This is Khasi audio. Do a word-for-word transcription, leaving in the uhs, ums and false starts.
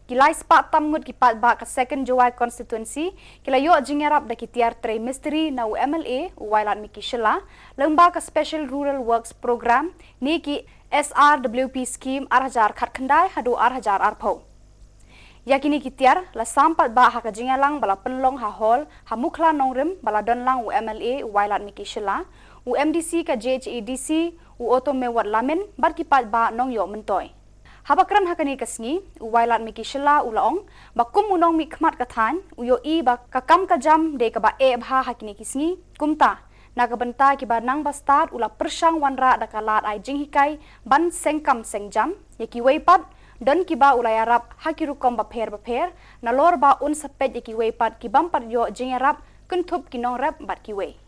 Ki lai spah tam ngut ki paidbah ka Second Jowai Constituency ki la ïoh jingïarap da ki tiar trei mistri na u M L A u Wailadmiki Shylla, lyngba ka Special Rural Works Programme ne ki S R W P Scheme ar hajar khatkhyndai haduh ar hajar arphew. Ïa kine ki tiar la sam paidbah ha ka jingïalang ba la pynlong ha Hall ha Mukhla Nongrim ba la don lang u M L A u Wailadmiki Shylla, u M D C ka J H A D C u Oto Mewat Lamin bad ki paidbah nongïoh myntoi. Haba kren ha kane ka sngi, u Wailadmiki Shylla u la ong ba kum u nongmihkhmat ka thaiñ, u ïohi ba ka kam ka jam dei kaba eh bha ha kine ki sngi. Kumta, na ka bynta kiba nang ba stad u la pyrshang wanrah da ka lad ai jinghikai ban seng kam seng jam. Ïa kiwei pat, don kiba u la ïarap ha ki rukom bapher bapher, nalor ba un sa peit ïa kiwei pat ki bym pat ïoh jingïarap kynthup ki nongrep bad kiwei.